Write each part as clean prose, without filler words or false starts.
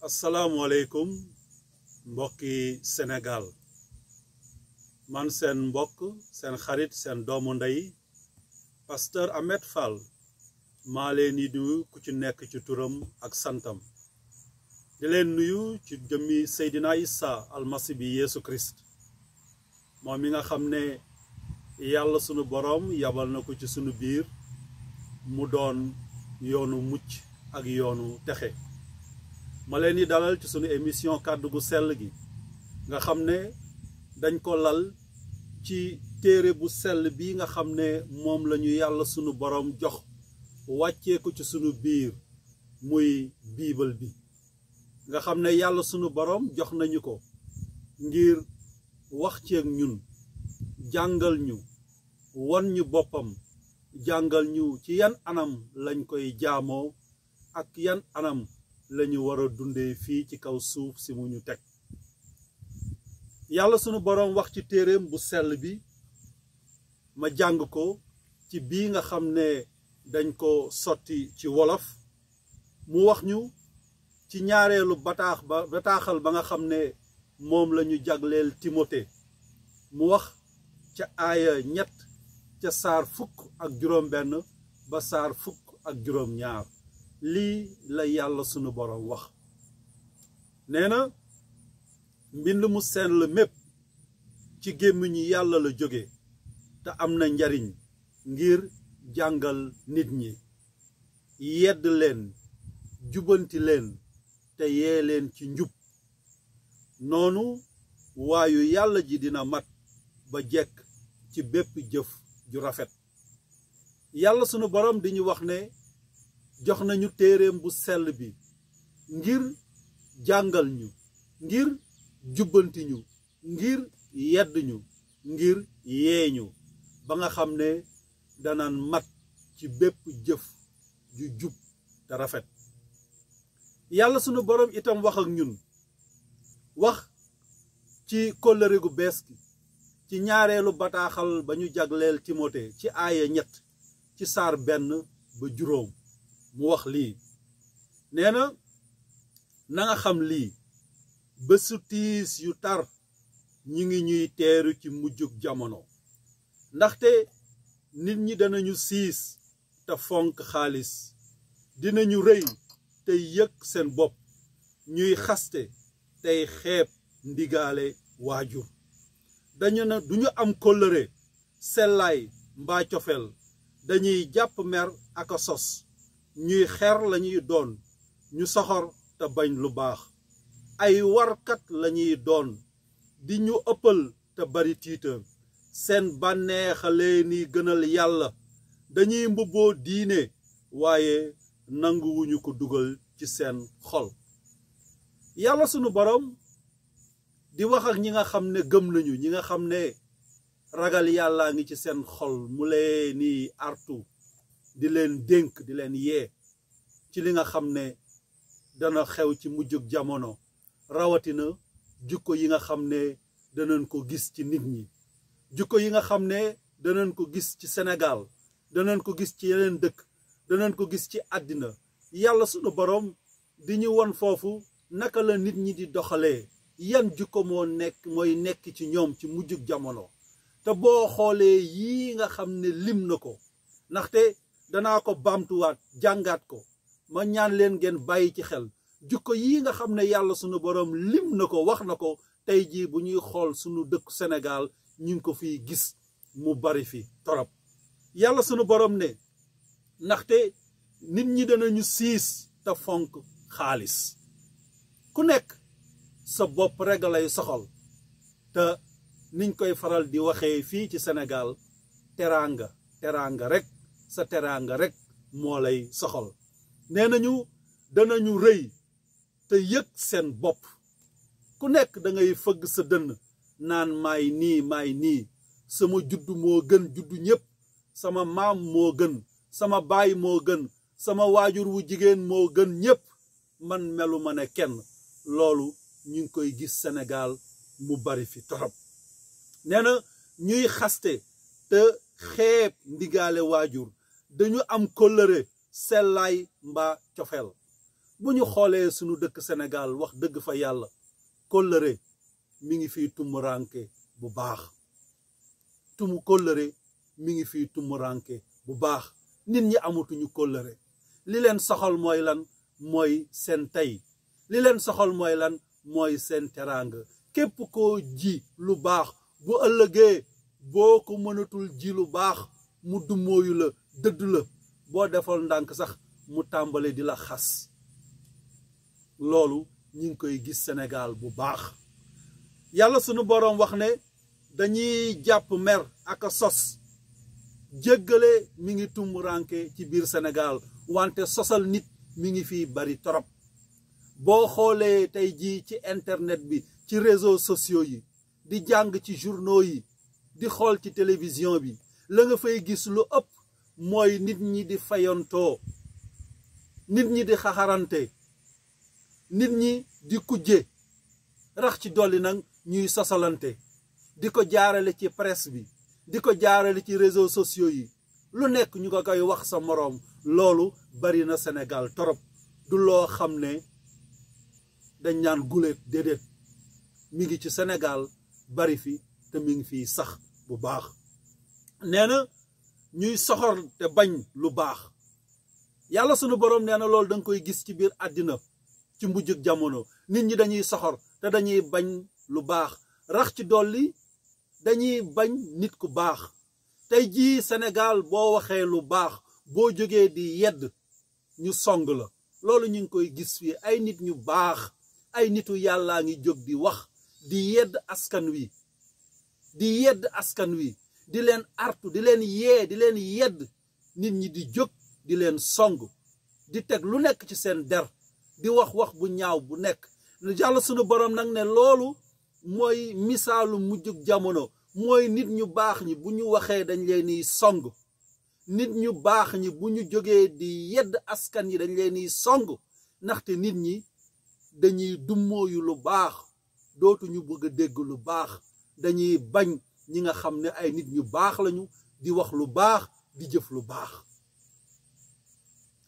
asalaamualeykum mbokki Sénégal man seen mbokk seen xarit seen doomu ndey pasteur Ahmed Fall maa leen di nuyu ku ci nekk ci turam ak santam di leen nuyu ci jëmmi Seydina Issa almasi bi Yeesu Christ moom mi nga xam ne yàlla sunu boroom yabal na ko ci sunu biir mu doon yoonu mucc ak yoonu texe ma leen di dalal ci sunu émission kàddu gu sell gi nga xam ne dañ ko lal ci téere bu sell bi nga xam ne moom lañu yàlla sunu boroom jox wàccee ko ci sunu biir muy biibal bi nga xam ne yàlla sunu boroom jox nañu ko ngir wax ceeg ñun jàngal ñu won ñu boppam jàngal ñu ci yan anam lañ koy jaamoo ak yan anam lañu war a dundee fii ci kaw suuf si mu ñu teg yàlla sunu boroom wax ci téereem bu sell bi ma jàng ko ci bii nga xam ne dañ ko sotti ci wolof mu wax ñu ci ñaareelu bataaxal ba nga xam ne moom lañu jagleel Timote mu wax ca aaya 3 ca saar 1 ba saar 2 lii la yàlla sunu boroom wax nee na mbind mu sell mépp ci gémmiñu yàlla la jóge te am na njariñ ngir jàngal nit ñi yedd leen jubanti leen te yee leen ci njub noonu waayu yàlla ji dina mat ba jekk ci bépp jëf ju rafet yàlla sunu boroom di ñu wax ne jox nañu téereem bu sell bi ngir jàngal ñu ngir jubbanti ñu ngir yedd ñu ngir yee ñu ba nga xam ne danaan mat ci bépp jëf ju jub te rafet yàlla sunu boroom itam wax ak ñun wax ci kóllëre gu bees gi ci ñaareelu bataaxal ba ñu jagleel Timote ci aaya 3 ci saar 1 ba 5 mu wax lii nee na nga xam lii bésu tiis yu tar ñi ngi ñuy teeru ci mujjug jamono ndaxte nit ñi danañu siis te fonk xaalis dinañu rëy te yëg seen bopp ñuy xaste tey xeeb ndigaale waajur duñu am kóllëre sellaay mbaa cofeel dañuy jàpp mer ak a sos ñuy xeer lañuy doon ñu soxor te bañ lu baax ay warkat lañuy doon di ñu ëppal te bari tiitër seen bànneexalee ni gënal yàlla dañuy mbubboo diine waaye nanguwuñu ko dugal ci seen xol yàlla sunu boroom di wax ak ñi nga xam ne gëm nañu ñi nga xam ne ragal yàllaa ngi ci seen xol mu leen ni artu di leen dénk di leen yee ci li nga xam ne dana xew ci mujjug jamono rawatina jukko yi nga xam ne danañ ko gis ci nit ñi jukko yi nga xam ne danañ ko gis ci Sénégal danañ ko gis ci yeneen dëkk danañ ko gis ci àddina yàlla sunu boroom di ñu won foofu naka la nit ñi di doxalee yan jukko mooy nekk ci ñoom ci mujjug jamono te boo xoolee yii nga xam ne lim na ko ndaxte danaa ko baamtuwaat jàngaat ko ma ñaan leen ngeen bàyyi ci xel jukko yii nga xam ne yàlla sunu boroom lim na ko wax na ko tey jii bu ñuy xool sunu dëkku Sénégal ñu ngi ko fiy gis mu bari fi torop yàlla sunu boroom ne ndaxte nit ñi danañu siis te fonk xaalis ku nekk sa bopp rekk lay soxal te niñ koy faral di waxee fii ci Sénégal teraanga rekk sa teraanga rekk moo lay soxal nee nañu danañu rëy te yëg seen bopp ku nekk da ngay fëgg sa dënn naan maay nii sama juddu moo gën juddu ñépp sama maam moo gën sama baay moo gën sama waajur wu jigéen moo gën ñépp man melu ma ne kenn loolu ñu ngi koy gis Sénégal mu bari fi torop nee na ñuy xaste te xeeb ndigaale waajur dañu am kóllëre sellaay mbaa cofeel bu ñu xoolee sunu dëkk Sénégal wax dëgg fa yàlla kóllëre mi ngi fii tumuranke bu baax kóllëre mi ngi fii tumuranke bu baax nit ñi amatuñu kóllëre li leen soxal mooy lan mooy seen tey li leen soxal mooy lan mooy seen teraanga képp koo ji lu baax bu ëllëgee boo ko mënatul ji lu baax mu dummóoyu la dëdd la boo defal ndànk sax mu tàmbale di la xas loolu ñu ngi koy gis Sénégal bu baax yàlla sunu boroom wax ne dañuy jàpp mer ak a sos jéggale mi ngi tumuranke ci biir Sénégal wante sosal nit mi ngi fii bari torop boo xoolee tey jii ci internet bi ci réseaux sociaux yi di jàng ci journaux yi di xool ci télévision bi la nga fay gis lu ëpp mooy nit ñi di fayantoo nit ñi di xaxarante nit ñi di kujje rax ci dolli nag ñuy sosalante di ko jaarale ci presse bi di ko jaarale ci réseaux sociaux yi lu nekk ñu ko koy wax sa moroom loolu bari na Sénégal torop du loo xam ne dañ naan guléet déedéet mi ngi ci Sénégal bari fi te mi ngi fii sax bu baax nee na ñuy soxor te bañ lu baax yàlla sunu boroom nee na loolu danga koy gis ci biir àddina ci mujjug jamono nit ñi dañuy soxor te dañuy bañ lu baax rax ci dolli dañuy bañ nit ku baax tey jii Sénégal boo waxee lu baax boo jógee di yedd ñu song la loolu ñu ngi koy gis fii ay nit ñu baax ay nitu yàllaa ngi jóg di wax di yedd askan wi di leen artu di leen yee di leen yedd nit ñi di jóg di leen song di teg lu nekk ci seen der di wax bu ñaaw bu nekk yàlla sunu boroom nag ne loolu mooy misaalu mujjug jamono mooy nit ñu baax ñi bu ñu waxee dañ leen di song nit ñu baax ñi bu ñu jógee di yedd askan yi dañ leen di song ndaxte nit ñi dañuy dummóoyu lu baax dootuñu bëgg a dégg lu baax dañuy bañ ñi nga xam ne ay nit ñu baax lañu di wax lu baax di jëf lu baax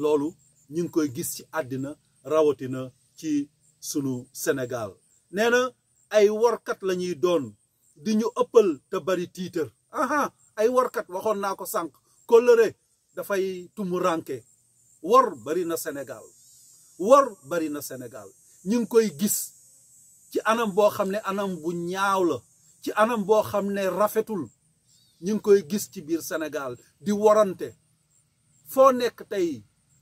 loolu ñu ngi koy gis ci àddina rawatina ci sunu Sénégal nee na ay workat lañuy doon di ñu ëppal te bari tiitër ay workat waxoon naa ko sànq kóllëre dafay tumuranke wor bari na Sénégal ñu ngi koy gis ci anam boo xam ne anam bu ñaaw la ci anam boo xam ne rafetul ñu ngi koy gis ci biir Sénégal di worante foo nekk tey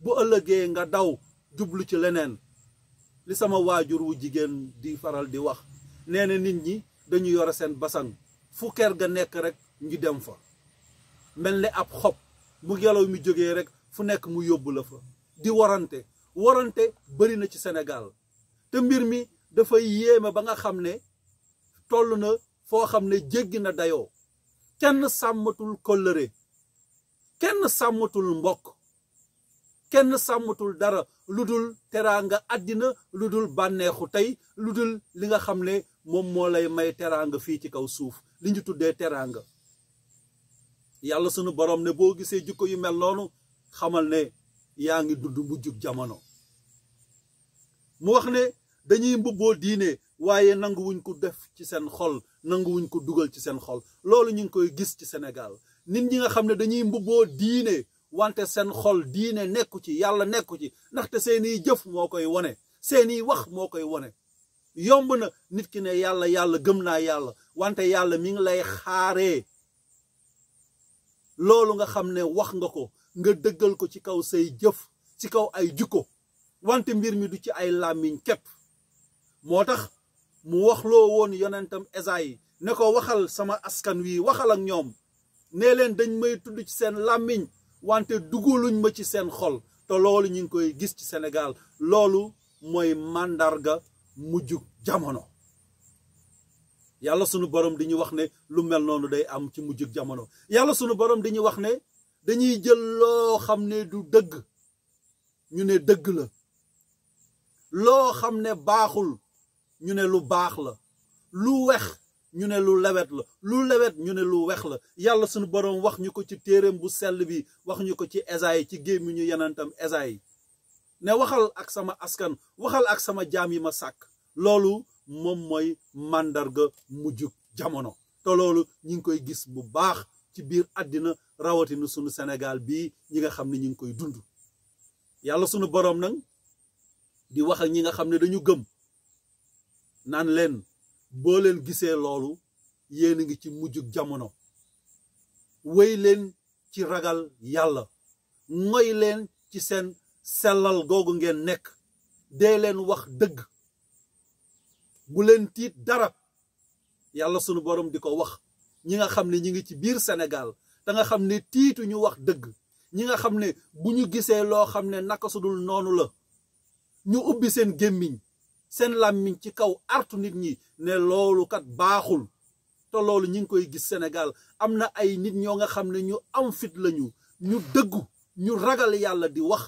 bu ëllëgee nga daw jublu ci leneen li sama waajur wu jigéen di faral di wax nee na nit ñi dañu yore seen basang fu kër ga nekk rek ñu dem fa mel ni ab xob mu ngelaw mi jógee rek fu nekk mu yóbbu la fa di worante bari na ci Sénégal te mbir mi dafay yéeme ba nga xam ne toll na foo xam ne jéggi na dayoo kenn sàmmatul kóllëre kenn sàmmatul mbokk kenn sàmmatul dara lu dul teraanga àddina lu dul bànneexu tey lu dul li nga xam ne moom moo lay may teraanga fii ci kaw suuf li ñu tuddee teraanga yàlla sunu boroom ne boo gisee jikko yu mel noonu xamal ne yaa ngi dund mujjug jamono mu wax ne dañuy mbubboo diine waaye nanguwuñ ko def ci seen xol nanguwuñ ko dugal ci seen xol loolu ñu ngi koy gis ci Sénégal nit ñi nga xam ne dañuy mbubboo diine wante seen xol diine nekku ci yàlla nekku ci ndaxte seeni jëf moo koy wone seeni wax moo koy wone yomb na nit ki ne yàlla gëm naa yàlla wante yàlla mi ngi lay xaaree loolu nga xam ne wax nga ko nga dëggal ko ci kaw say jëf ci kaw ay jikko wante mbir mi du ci ay làmmiñ képp moo tax mu waxloo woon yonentam Esayi ne ko waxal sama askan wi waxal ak ñoom nee leen dañ may tudd ci seen làmmiñ wante dugaluñ ma ci seen xol te loolu ñu ngi koy gis ci Sénégal loolu mooy màndarga mujjug jamono yàlla sunu borom di ñu wax ne lu mel noonu day am ci mujjug jamono yàlla sunu borom di ñu wax ne dañuy jël loo xam ne du dëgg ñu ne dëgg la loo xam ne baaxul ñu ne lu baax la lu wex ñu ne lu lewet la lu lewet ñu ne lu wex la yàlla sunu borom wax ñu ko ci téereem bu sell bi wax ñu ko ci Esayi ci gémmiñu yonentam Esayi ne waxal ak sama askan waxal ak sama jaam yi ma sàkk loolu moom mooy màndarga mujjug jamono te loolu ñi ngi koy gis bu baax ci biir àddina rawatina sunu Sénégal bii ñi nga xam ne ñi ngi koy dund yàlla sunu boroom nag di wax ak ñi nga xam ne dañu gëm naan leen boo leen gisee loolu yéen a ngi ci mujjug jamono wéy leen ci ragal yàlla ngoy leen ci seen sellal googu ngeen nekk dee leen wax dëgg bu leen tiit dara yàlla sunu borom di ko wax ñi nga xam ne ñi ngi ci biir Sénégal te nga xam ne tiitu ñu wax dëgg ñi nga xam ne bu ñu gisee loo xam ne naka sudul noonu la ñu ubbi seen gémmiñ seen làmmiñ ci kaw artu nit ñi ne loolu kat baaxul te loolu ñi ngi koy gis Sénégal am na ay nit ñoo nga xam ne ñu am fit lañu ñu dëggu ñu ragal yàlla di wax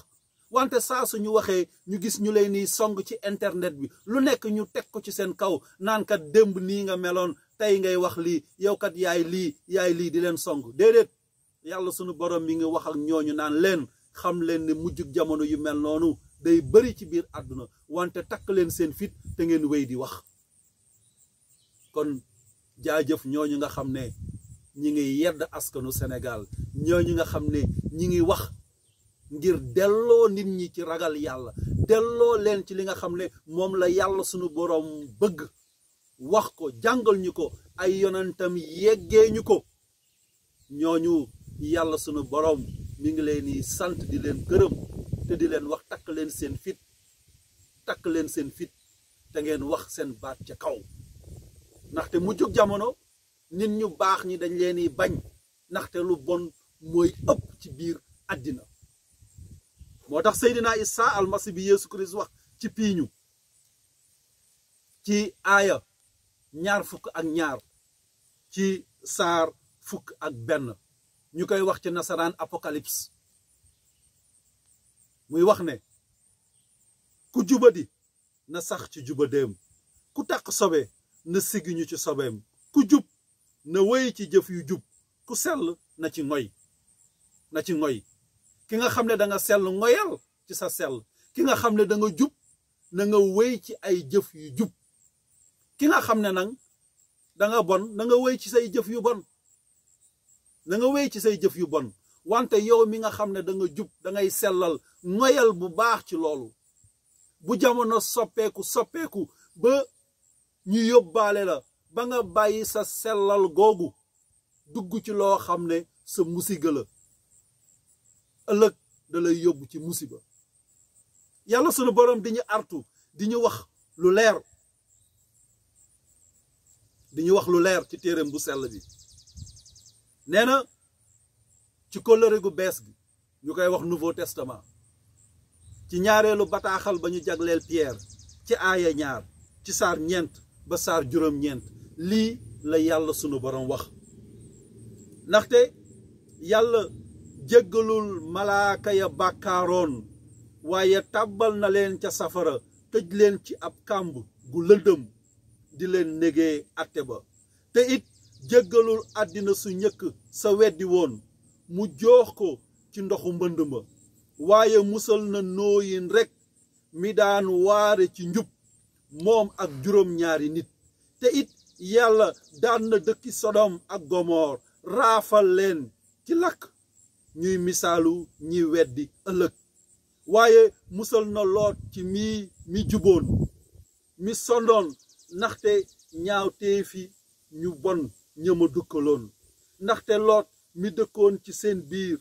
wante saa suñu waxee ñu gis ñu leen ni song ci internet bi lu nekk ñu teg ko ci seen kaw naan kat démb nii nga meloon tey ngay wax lii yow kat yaay lii di leen song déedéet yàlla sunu borom mi ngi wax ak ñooñu naan leen xam leen ne mujjug jamono yu mel noonu day bëri ci biir àdduna wante takk leen seen fit te ngeen wéy di wax kon jaajëf ñooñu nga xam ne ñi ngi yedd askanu Sénégal ñooñu nga xam ne ñi ngi wax ngir delloo nit ñi ci ragal yàlla delloo leen ci li nga xam ne moom la yàlla sunu boroom bëgg wax ko jàngal ñu ko ay yonentam yeggee ñu ko ñooñu yàlla sunu boroom mi ngi leen di sant di leen gërëm te di leen wax takk leen seen fit te ngeen wax seen baat ca kaw ndaxte mujjug jamono nit ñu baax ñi dañ leen di bañ ndaxte lu bon mooy ëpp ci biir àddina moo tax Seydina Isa almasi bi Yeesu Kirist wax ci piiñu ci aaya 22 ci saar 1 ñu koy wax ci nasaraan apocalypse muy wax ne ku jubadi na sax ci jubadeem ku takk sobe na sigiñu ci sobeem ku jub na wéy ci jëf yu jub ku sell na ci ngoy ki nga xam ne da nga sell ngoyal ci sa sell ki nga xam ne da nga jub na nga wéy ci ay jëf yu jub ki nga xam ne nag da nga bon na nga wéy ci say jëf yu bon wante yow mi nga xam ne da nga jub da ngay sellal ngoyal bu baax ci loolu bu jamono soppeeku ba ñu yóbbaale la ba nga bàyyi sa sellal googu dugg ci loo xam ne sa musiga la ëllëg da lay yóbbu ci musiba yàlla sunu borom di ñu artu di ñu wax lu leer ci téereem bu sell bi nee na ci kóllëre gu bees gi ñu koy wax Nouveau Testament ci ñaareelu bataaxal ba ñu jagleel Pierre ci aaya 2 ci saar 4 ba saar 9 lii la yàlla sunu borom wax ndaxte yàlla jéggalul malaaka ya bàkkaaroon waaye tàbbal na leen ca safara tëj leen ci ab kàmb gu lëndëm di leen négee atte ba te it jéggalul àddina su njëkk sa weddi woon mu joox ko ci ndoxu mbënd ma waaye musal na nooyin rekk mi daan waare ci njub moom ak juróom-ñaari nit te it yàlla daan na dëkki Sodom ak Gomor raafal leen ci lakk ñuy misaalu ñi weddi ëllëg waaye musal na Loot ci mi juboon mi sondoon ndaxte ñaawteefi ñu bon ñëma dukkaloon ndaxte Loot mi dëkkoon ci seen biir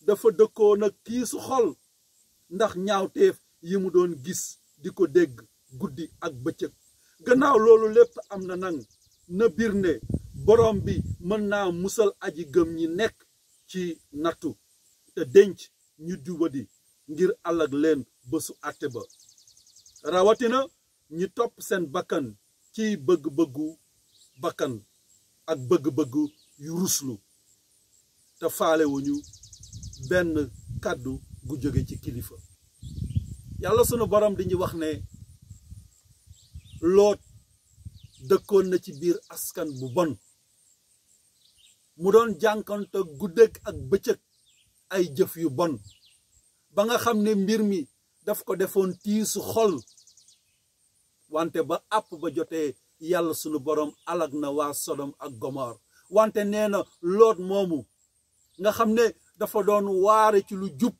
dafa dëkkoon ak kiisu xol ndax ñaawteef yi mu doon gis di ko dégg guddi ak bëccëg gannaaw loolu lépp am na nang na bir ne borom bi mën naa musal aji gëm ñi nekk ci nattu te denc ñu jubadi ngir àllag leen bésu àtte ba rawatina ñi topp seen bakkan ci bëgg-bëggu bakkan ak bëgg-bëggu yu ruslu te faalewuñu benn kàddu gu jóge ci kilifa yàlla sunu borom di ñu wax ne Loot dëkkoon na ci biir askan bu bon mu doon jànkante guddeeg ak bëccëg ay jëf yu bon ba nga xam ne mbir mi daf ko defoon tiisu xol wante ba àpp ba jotee yàlla sunu borom alag na waa Sodom ak Gomor wante nee na Loot moomu nga xam ne dafa doon waare ci lu jub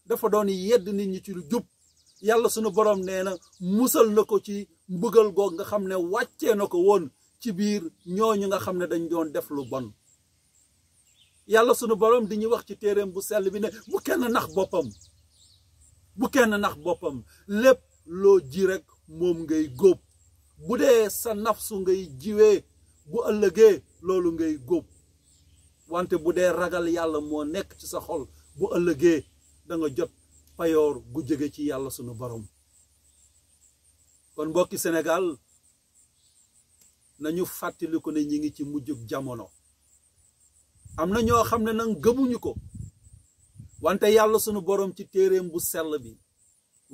dafa doon yedd nit ñi ci lu jub yàlla sunu borom nee na musal na ko ci mbugal goog nga xam ne wàccee na ko woon ci biir ñooñu nga xam ne dañ doon def lu bon yàlla sunu borom di ñu wax ci téereem bu sell bi ne bu kenn nax boppam bu kenn nax boppam lépp loo ji rek moom ngay góob bu dee sa nafsu ngay jiwee bu ëllëgee loolu ngay góob wante bu dee ragal yàlla moo nekk ci sa xol bu ëllëgee da nga jot payoor gu jóge ci yàlla sunu borom kon mbokki Sénégal nañu fàttaliku ne ñi ngi ci mujjug jamono am na ñoo xam ne nag gëmuñu ko wante yàlla sunu borom ci téereem bu sell bi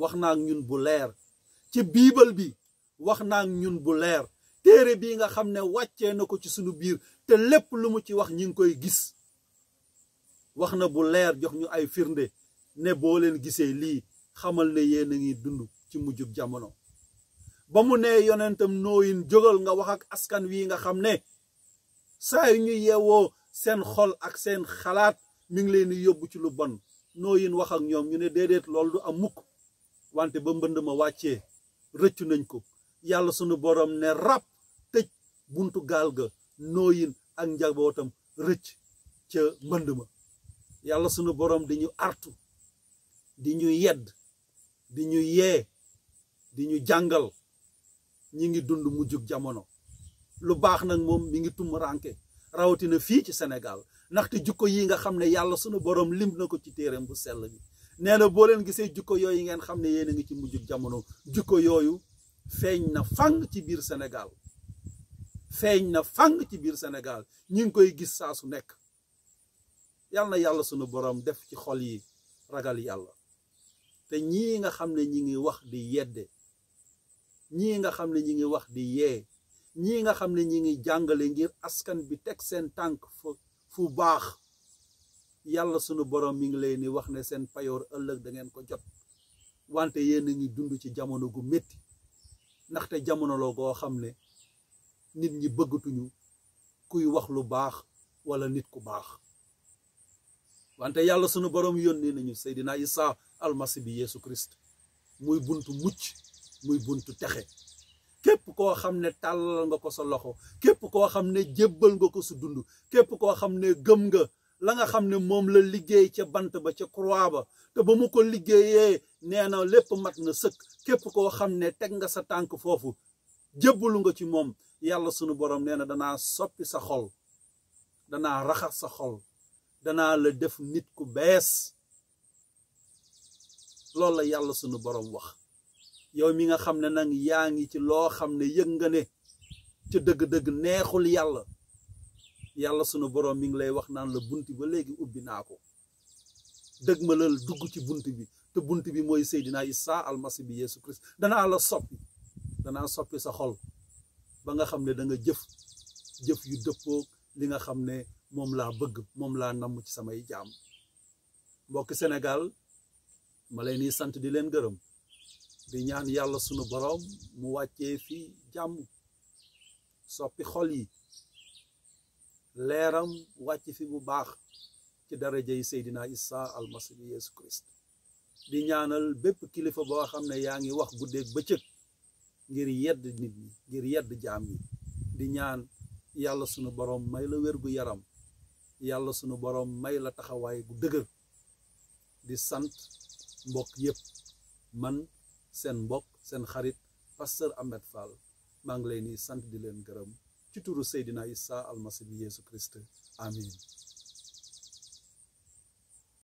wax naa ak ñun bu leer ci biibal bi wax naa ak ñun bu leer téere bii nga xam ne wàccee na ko ci sunu biir te lépp lu mu ci wax ñi ngi koy gis wax na bu leer jox ñu ay firnde ne boo leen gisee lii xamal ne yéen a ngi dund ci mujjug jamono ba mu ne yonentam nooyin jógal nga wax ak askan wi nga xam ne saa yu ñu yeewoo seen xol ak seen xalaat mi ngi leen di yóbbu ci lu bon nooyin wax ak ñoom ñu ne déedéet loolu du am mukk wante ba mbënd ma wàccee rëccu nañ ko yàlla sunu borom ne rab tëj buntu gaal ga nooyin ak njabootam rëcc ca mbënd ma yàlla sunu borom di ñu artu di ñu yedd di ñu yee di ñu jàngal ñi ngi dund mujjug jamono lu baax nag moom mi ngi tumuraanke rawatina fii ci Sénégal ndaxte jukko yi nga xam ne yàlla sunu borom lim na ko ci téereem bu sell bi nee na boo leen gisee jukko yooyu ngeen xam ne yéen a ngi ci mujjug jamono jukko yooyu feeñ na fang ci biir Sénégal feeñ na fang ci biir Sénégal ñi ngi koy gis saa su nekk yal na yàlla sunu borom def ci xol yi ragal yàlla te ñii nga xam ne ñi ngi wax di yedde ñii nga xam ne ñi ngi wax di yee ñii nga xam ne ñi ngi jàngale ngir askan bi teg seen tànk fu baax yàlla sunu borom mi ngi leen di wax ne seen payoor ëllëg da ngeen ko jot wante yéen a ngi dund ci jamono gu métti ndaxte jamono la goo xam ne nit ñi bëggatuñu kuy wax lu baax wala nit ku baax wante yàlla sunu borom yónnee nañu Seydina Isa almasi bi Yeesu Christ muy buntu mucc muy buntu texe képp koo xam ne tàllal nga ko sa loxo képp koo xam ne jébbal nga ko su dund képp koo xam ne gëm nga la nga xam ne moom la liggéey ca bant ba ca croix ba te ba mu ko liggéeyee nee na lépp mat na sëkk képp koo xam ne teg nga sa tànk foofu jébbalu nga ci moom yàlla sunu borom nee na danaa soppi sa xol danaa raxas sa xol danaa la def nit ku bees loolu la yàlla sunu borom wax yow mi nga xam ne nag yaa ngi ci loo xam ne yëg nga ne ca dëgg-dëgg neexul yàlla sunu borom mi ngi lay wax naan la bunt ba léegi ubbi naa ko dëgg ma lal dugg ci bunt bi te bunt bi mooy Seydina Isa almasi bi Yeesu Christ danaa la soppi sa xol ba nga xam ne da nga jëf yu dëppoo li nga xam ne moom laa bëgg moom laa namm ci samay jaam mbokki Sénégal ma leen di sant di leen gërëm di ñaan yàlla sunu borom mu wàccee fii jàmm soppi xol yi leeram wàcc fi bu baax ci daraja yi Seydina Isa almasi bi Yeesu Christ di ñaanal bépp kilifa boo xam ne yaa ngi wax guddeeg bëccëg ngir yedd nit ñi ngir yedd jaam yi di ñaan yàlla sunu borom may la wér gu yaram yàlla sunu borom may la taxawaay gu dëgër di sant mbokk yépp man seen mbokk seen xarit pasteur Ahmed Fall maa ngi leen di sant di leen gërëm ci turu Seydina Isa almasi bi Yeesu Christ amin